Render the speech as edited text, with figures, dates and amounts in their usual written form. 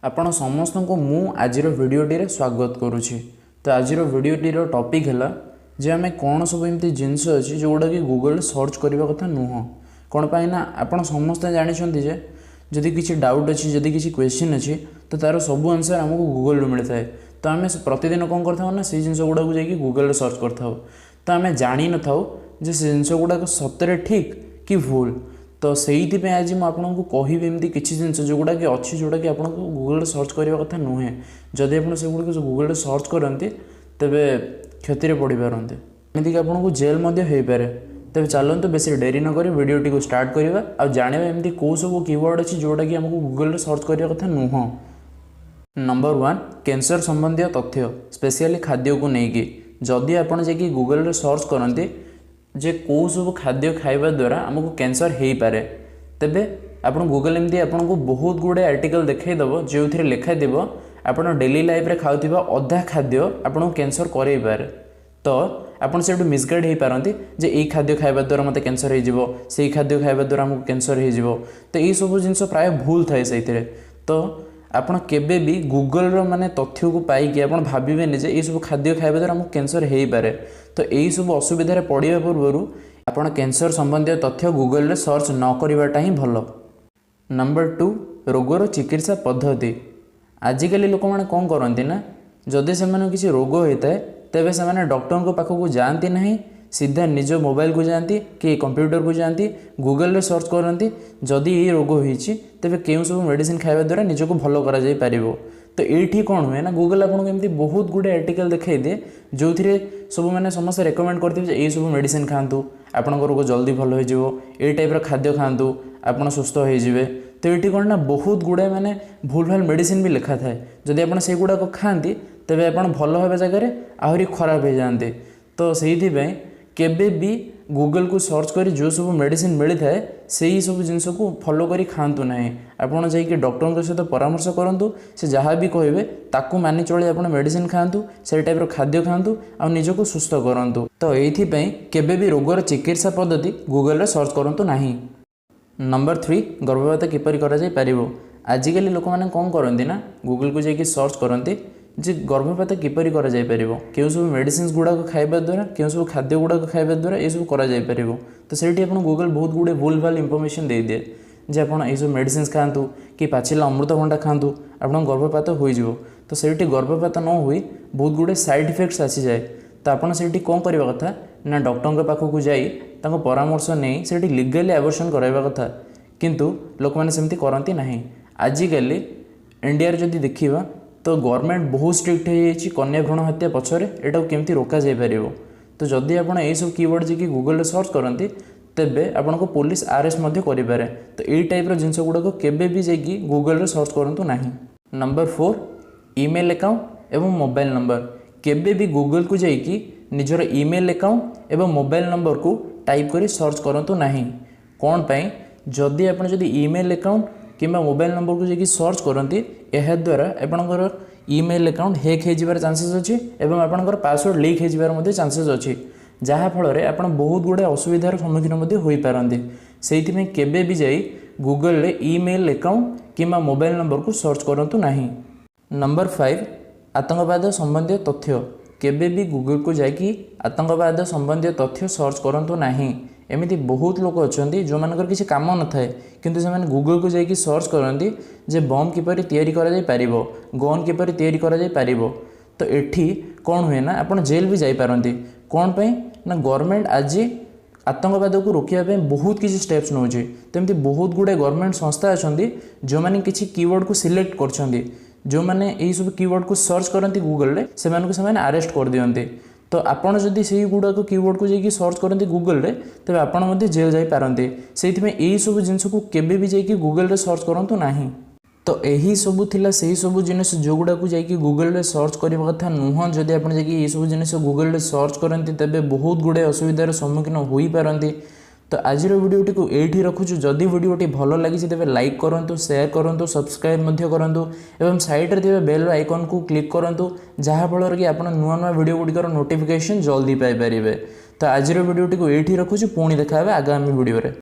ଆପଣ ସମସ୍ତଙ୍କୁ ମୁଁ ଆଜିର ଭିଡ଼ିଓଟିରେ ସ୍ୱାଗତ କରୁଛି। ତ ଆଜିର ଭିଡ଼ିଓଟିର ଟପିକ୍ ହେଲା ଯେ ଆମେ କ'ଣ ସବୁ ଏମିତି ଜିନିଷ ଅଛି ଯେଉଁଗୁଡ଼ାକି ଗୁଗଲରେ ସର୍ଚ୍ଚ କରିବା କଥା ନୁହଁ। କ'ଣ ପାଇଁ ନା ଆପଣ ସମସ୍ତେ ଜାଣିଛନ୍ତି ଯେ ଯଦି କିଛି ଡାଉଟ୍ ଅଛି, ଯଦି କିଛି କ୍ୱେଶ୍ଚିନ୍ ଅଛି, ତ ତା'ର ସବୁ ଆନ୍ସର୍ ଆମକୁ ଗୁଗଲରୁ ମିଳିଥାଏ। ତ ଆମେ ପ୍ରତିଦିନ କ'ଣ କରିଥାଉ ନା ସେଇ ଜିନିଷ ଗୁଡ଼ାକୁ ଯାଇକି ଗୁଗଲରେ ସର୍ଚ୍ଚ କରିଥାଉ। ତ ଆମେ ଜାଣିନଥାଉ ଯେ ସେ ଜିନିଷ ଗୁଡ଼ାକ ସତରେ ଠିକ୍ କି ଭୁଲ। ତ ସେଇଥିପାଇଁ ଆଜି ମୁଁ ଆପଣଙ୍କୁ କହିବି ଏମିତି କିଛି ଜିନିଷ ଯେଉଁଗୁଡ଼ାକି ଅଛି, ଯେଉଁଟାକି ଆପଣଙ୍କୁ ଗୁଗଲରେ ସର୍ଚ୍ଚ କରିବା କଥା ନୁହେଁ। ଯଦି ଆପଣ ସେଗୁଡ଼ିକ ଗୁଗଲରେ ସର୍ଚ୍ଚ କରନ୍ତି, ତେବେ କ୍ଷତିରେ ପଡ଼ିପାରନ୍ତି, ଏମିତିକି ଆପଣଙ୍କୁ ଜେଲ୍ ମଧ୍ୟ ହୋଇପାରେ। ତେବେ ଚାଲନ୍ତୁ, ବେଶୀ ଡେରି ନକରି ଭିଡ଼ିଓଟିକୁ ଷ୍ଟାର୍ଟ କରିବା ଆଉ ଜାଣିବା ଏମିତି କେଉଁ ସବୁ କିୱାର୍ଡ଼ ଅଛି ଯେଉଁଟାକି ଆମକୁ ଗୁଗଲରେ ସର୍ଚ୍ଚ କରିବା କଥା ନୁହଁ। ନମ୍ବର 1, କ୍ୟାନ୍ସର ସମ୍ବନ୍ଧୀୟ ତଥ୍ୟ, ସ୍ପେସିଆଲି ଖାଦ୍ୟକୁ ନେଇକି। ଯଦି ଆପଣ ଯାଇକି ଗୁଗଲରେ ସର୍ଚ୍ଚ କରନ୍ତି ଯେ କେଉଁ ସବୁ ଖାଦ୍ୟ ଖାଇବା ଦ୍ୱାରା ଆମକୁ କ୍ୟାନ୍ସର ହେଇପାରେ, ତେବେ ଆପଣ ଗୁଗଲ ଏମିତି ଆପଣଙ୍କୁ ବହୁତ ଗୁଡ଼ିଏ ଆର୍ଟିକଲ୍ ଦେଖାଇଦେବ, ଯେଉଁଥିରେ ଲେଖାଥିବ ଆପଣ ଡେଲି ଲାଇଫ୍ରେ ଖାଉଥିବା ଅଧା ଖାଦ୍ୟ ଆପଣଙ୍କୁ କ୍ୟାନ୍ସର କରେଇପାରେ। ତ ଆପଣ ସେଇଠୁ ମିସଗାଇଡ଼ ହେଇପାରନ୍ତି ଯେ ଏଇ ଖାଦ୍ୟ ଖାଇବା ଦ୍ୱାରା ମୋତେ କ୍ୟାନ୍ସର ହେଇଯିବ, ସେଇ ଖାଦ୍ୟ ଖାଇବା ଦ୍ୱାରା ଆମକୁ କ୍ୟାନ୍ସର ହେଇଯିବ। ତ ଏଇସବୁ ଜିନିଷ ପ୍ରାୟ ଭୁଲ ଥାଏ ସେଇଥିରେ। ତ ଆପଣ କେବେ ବି ଗୁଗଲର ମାନେ ତଥ୍ୟକୁ ପାଇକି ଆପଣ ଭାବିବେନି ଯେ ଏଇସବୁ ଖାଦ୍ୟ ଖାଇବା ଦ୍ୱାରା ଆମକୁ କ୍ୟାନ୍ସର ହେଇପାରେ। ତ ଏଇସବୁ ଅସୁବିଧାରେ ପଡ଼ିବା ପୂର୍ବରୁ ଆପଣ କ୍ୟାନ୍ସର ସମ୍ବନ୍ଧୀୟ ତଥ୍ୟ ଗୁଗଲରେ ସର୍ଚ୍ଚ ନ କରିବାଟା ହିଁ ଭଲ। ନମ୍ବର 2, ରୋଗର ଚିକିତ୍ସା ପଦ୍ଧତି। ଆଜିକାଲି ଲୋକମାନେ କ'ଣ କରନ୍ତି ନା ଯଦି ସେମାନଙ୍କୁ କିଛି ରୋଗ ହୋଇଥାଏ, ତେବେ ସେମାନେ ଡକ୍ଟରଙ୍କ ପାଖକୁ ଯାଆନ୍ତି ନାହିଁ, ସିଧା ନିଜ ମୋବାଇଲକୁ ଯାଆନ୍ତି କି କମ୍ପ୍ୟୁଟରକୁ ଯାଆନ୍ତି, ଗୁଗଲରେ ସର୍ଚ୍ଚ କରନ୍ତି ଯଦି ଏଇ ରୋଗ ହୋଇଛି ତେବେ କେଉଁ ସବୁ ମେଡ଼ିସିନ ଖାଇବା ଦ୍ୱାରା ନିଜକୁ ଭଲ କରାଯାଇପାରିବ। ତ ଏଇଠି କ'ଣ ହୁଏ ନା ଗୁଗଲ ଆପଣଙ୍କୁ ଏମିତି ବହୁତ ଗୁଡ଼ିଏ ଆର୍ଟିକଲ୍ ଦେଖାଇଦିଏ, ଯେଉଁଥିରେ ସବୁ ମାନେ ସମସ୍ତେ ରେକମେଣ୍ଡ କରିଥିବେ ଯେ ଏଇସବୁ ମେଡ଼ିସିନ ଖାଆନ୍ତୁ, ଆପଣଙ୍କ ରୋଗ ଜଲ୍ଦି ଭଲ ହୋଇଯିବ, ଏଇ ଟାଇପ୍ର ଖାଦ୍ୟ ଖାଆନ୍ତୁ, ଆପଣ ସୁସ୍ଥ ହୋଇଯିବେ। ତ ଏଇଠି କ'ଣ ନା ବହୁତ ଗୁଡ଼ାଏ ମାନେ ଭୁଲ ଭାଲ ମେଡ଼ିସିନ ବି ଲେଖା ଥାଏ। ଯଦି ଆପଣ ସେଇଗୁଡ଼ାକ ଖାଆନ୍ତି, ତେବେ ଆପଣ ଭଲ ହେବା ଜାଗାରେ ଆହୁରି ଖରାପ ହେଇଯାଆନ୍ତି। ତ ସେଇଥିପାଇଁ କେବେ ବି ଗୁଗଲକୁ ସର୍ଚ୍ଚ କରି ଯେଉଁ ସବୁ ମେଡ଼ିସିନ ମିଳିଥାଏ, ସେଇ ସବୁ ଜିନିଷକୁ ଫଲୋ କରି ଖାଆନ୍ତୁ ନାହିଁ। ଆପଣ ଯାଇକି ଡକ୍ଟରଙ୍କ ସହିତ ପରାମର୍ଶ କରନ୍ତୁ, ସେ ଯାହା ବି କହିବେ ତାକୁ ମାନି ଚଳି ଆପଣ ମେଡ଼ିସିନ ଖାଆନ୍ତୁ, ସେଇ ଟାଇପ୍ର ଖାଦ୍ୟ ଖାଆନ୍ତୁ ଆଉ ନିଜକୁ ସୁସ୍ଥ କରନ୍ତୁ। ତ ଏଇଥିପାଇଁ କେବେ ବି ରୋଗର ଚିକିତ୍ସା ପଦ୍ଧତି ଗୁଗଲରେ ସର୍ଚ୍ଚ କରନ୍ତୁ ନାହିଁ। ନମ୍ବର 3, ଗର୍ଭପାତ କିପରି କରାଯାଇପାରିବ। ଆଜିକାଲି ଲୋକମାନେ କ'ଣ କରନ୍ତି ନା ଗୁଗଲକୁ ଯାଇକି ସର୍ଚ୍ଚ କରନ୍ତି ଯେ ଗର୍ଭପାତ କିପରି କରାଯାଇପାରିବ, କେଉଁ ସବୁ ମେଡ଼ିସିନ୍ସ ଗୁଡ଼ାକ ଖାଇବା ଦ୍ୱାରା, କେଉଁ ସବୁ ଖାଦ୍ୟ ଗୁଡ଼ାକ ଖାଇବା ଦ୍ୱାରା ଏସବୁ କରାଯାଇପାରିବ। ତ ସେଇଠି ଆପଣ ଗୁଗଲ ବହୁତ ଗୁଡ଼ିଏ ଭୁଲ ଭାଲ ଇନଫର୍ମେସନ୍ ଦେଇଦିଏ ଯେ ଆପଣ ଏଇସବୁ ମେଡ଼ିସିନ୍ସ ଖାଆନ୍ତୁ କି ପାଚିଲା ଅମୃତଭଣ୍ଡା ଖାଆନ୍ତୁ, ଆପଣଙ୍କ ଗର୍ଭପାତ ହୋଇଯିବ। ତ ସେଇଠି ଗର୍ଭପାତ ନ ହୋଇ ବହୁତ ଗୁଡ଼ିଏ ସାଇଡ଼୍ ଇଫେକ୍ଟସ୍ ଆସିଯାଏ। ତ ଆପଣ ସେଇଠି କ'ଣ କରିବା କଥା ନା ଡକ୍ଟରଙ୍କ ପାଖକୁ ଯାଇ ତାଙ୍କ ପରାମର୍ଶ ନେଇ ସେଇଠି ଲିଗାଲି ଆବର୍ସନ୍ କରାଇବା କଥା। କିନ୍ତୁ ଲୋକମାନେ ସେମିତି କରନ୍ତି ନାହିଁ। ଆଜିକାଲି ଇଣ୍ଡିଆରେ ଯଦି ଦେଖିବା, ତ ଗଭର୍ଣ୍ଣମେଣ୍ଟ ବହୁତ ଷ୍ଟ୍ରିକ୍ଟ ହେଇଯାଇଛି କନ୍ୟା ଭ୍ରୂଣ ହତ୍ୟା ପଛରେ, ଏଟାକୁ କେମିତି ରୋକାଯାଇପାରିବ। ତ ଯଦି ଆପଣ ଏଇସବୁ କିୱାର୍ଡ଼ ଯାଇକି ଗୁଗଲରେ ସର୍ଚ୍ଚ କରନ୍ତି, ତେବେ ଆପଣଙ୍କୁ ପୋଲିସ ଆରେଷ୍ଟ ମଧ୍ୟ କରିପାରେ। ତ ଏଇ ଟାଇପ୍ର ଜିନିଷ ଗୁଡ଼ାକ କେବେ ବି ଯାଇକି ଗୁଗଲରେ ସର୍ଚ୍ଚ କରନ୍ତୁ ନାହିଁ। ନମ୍ବର 4, ଇମେଲ୍ ଆକାଉଣ୍ଟ ଏବଂ ମୋବାଇଲ ନମ୍ବର। କେବେ ବି ଗୁଗଲକୁ ଯାଇକି ନିଜର ଇମେଲ୍ ଆକାଉଣ୍ଟ ଏବଂ ମୋବାଇଲ ନମ୍ବରକୁ ଟାଇପ୍ କରି ସର୍ଚ୍ଚ କରନ୍ତୁ ନାହିଁ। କ'ଣ ପାଇଁ? ଯଦି ଆପଣ ଯଦି ଇମେଲ୍ ଆକାଉଣ୍ଟ କିମ୍ବା ମୋବାଇଲ ନମ୍ବରକୁ ଯାଇକି ସର୍ଚ୍ଚ କରନ୍ତି, ଏହାଦ୍ୱାରା ଆପଣଙ୍କର ଇମେଲ୍ ଆକାଉଣ୍ଟ ହ୍ୟାକ୍ ହେଇଯିବାର ଚାନ୍ସେସ୍ ଅଛି ଏବଂ ଆପଣଙ୍କର ପାସୱାର୍ଡ଼ ଲିକ୍ ହେଇଯିବାର ମଧ୍ୟ ଚାନ୍ସେସ୍ ଅଛି, ଯାହାଫଳରେ ଆପଣ ବହୁତ ଗୁଡ଼ିଏ ଅସୁବିଧାର ସମ୍ମୁଖୀନ ମଧ୍ୟ ହୋଇପାରନ୍ତି। ସେଇଥିପାଇଁ କେବେ ବି ଯାଇ ଗୁଗଲରେ ଇମେଲ୍ ଆକାଉଣ୍ଟ କିମ୍ବା ମୋବାଇଲ ନମ୍ବରକୁ ସର୍ଚ୍ଚ କରନ୍ତୁ ନାହିଁ। ନମ୍ବର 5, ଆତଙ୍କବାଦ ସମ୍ବନ୍ଧୀୟ ତଥ୍ୟ। କେବେ ବି ଗୁଗଲକୁ ଯାଇକି ଆତଙ୍କବାଦ ସମ୍ବନ୍ଧୀୟ ତଥ୍ୟ ସର୍ଚ୍ଚ କରନ୍ତୁ ନାହିଁ। ଏମିତି ବହୁତ ଲୋକ ଅଛନ୍ତି ଯେଉଁମାନଙ୍କର କିଛି କାମ ନଥାଏ, କିନ୍ତୁ ସେମାନେ ଗୁଗଲକୁ ଯାଇକି ସର୍ଚ୍ଚ କରନ୍ତି ଯେ ବମ୍ କିପରି ତିଆରି କରାଯାଇପାରିବ, ଗନ୍ କିପରି ତିଆରି କରାଯାଇପାରିବ। ତ ଏଠି କ'ଣ ହୁଏ ନା ଆପଣ ଜେଲ୍ ବି ଯାଇପାରନ୍ତି। କ'ଣ ପାଇଁ ନା ଗଭର୍ଣ୍ଣମେଣ୍ଟ ଆଜି ଆତଙ୍କବାଦକୁ ରୋକିବା ପାଇଁ ବହୁତ କିଛି ଷ୍ଟେପ୍ସ ନେଉଛି। ତେମିତି ବହୁତ ଗୁଡ଼ିଏ ଗଭର୍ଣ୍ଣମେଣ୍ଟ ସଂସ୍ଥା ଅଛନ୍ତି, ଯେଉଁମାନେ କିଛି କିୱାର୍ଡ଼କୁ ସିଲେକ୍ଟ କରିଛନ୍ତି। ଯେଉଁମାନେ ଏହିସବୁ କିୱାର୍ଡ଼କୁ ସର୍ଚ୍ଚ କରନ୍ତି ଗୁଗଲରେ, ସେମାନଙ୍କୁ ସେମାନେ ଆରେଷ୍ଟ କରିଦିଅନ୍ତି। ତ ଆପଣ ଯଦି ସେଇ ଗୁଡ଼ାକ କିୱାର୍ଡ଼କୁ ଯାଇକି ସର୍ଚ୍ଚ କରନ୍ତି ଗୁଗଲରେ, ତେବେ ଆପଣ ମଧ୍ୟ ଜେଲ୍ ଯାଇପାରନ୍ତି। ସେଇଥିପାଇଁ ଏଇସବୁ ଜିନିଷକୁ କେବେ ବି ଯାଇକି ଗୁଗଲରେ ସର୍ଚ୍ଚ କରନ୍ତୁ ନାହିଁ। ତ ଏହି ସବୁ ଥିଲା ସେଇ ସବୁ ଜିନିଷ ଯେଉଁଗୁଡ଼ାକୁ ଯାଇକି ଗୁଗଲରେ ସର୍ଚ୍ଚ କରିବା କଥା ନୁହଁ। ଯଦି ଆପଣ ଯାଇକି ଏଇସବୁ ଜିନିଷ ଗୁଗଲରେ ସର୍ଚ୍ଚ କରନ୍ତି, ତେବେ ବହୁତ ଗୁଡ଼ିଏ ଅସୁବିଧାର ସମ୍ମୁଖୀନ ହୋଇପାରନ୍ତି। ତ ଆଜିର ଭିଡ଼ିଓଟିକୁ ଏଇଠି ରଖୁଛୁ। ଯଦି ଭିଡ଼ିଓଟି ଭଲ ଲାଗିଛି, ତେବେ ଲାଇକ୍ କରନ୍ତୁ, ସେୟାର କରନ୍ତୁ, ସବସ୍କ୍ରାଇବ୍ ମଧ୍ୟ କରନ୍ତୁ ଏବଂ ସାଇଡ଼୍ରେ ଥିବା ବେଲ୍ ଆଇକନ୍କୁ କ୍ଲିକ୍ କରନ୍ତୁ, ଯାହାଫଳରେ କି ଆପଣ ନୂଆ ନୂଆ ଭିଡ଼ିଓ ଗୁଡ଼ିକର ନୋଟିଫିକେସନ୍ ଜଲ୍ଦି ପାଇପାରିବେ। ତ ଆଜିର ଭିଡ଼ିଓଟିକୁ ଏଇଠି ରଖୁଛୁ। ପୁଣି ଦେଖା ହେବା ଆଗାମୀ ଭିଡ଼ିଓରେ।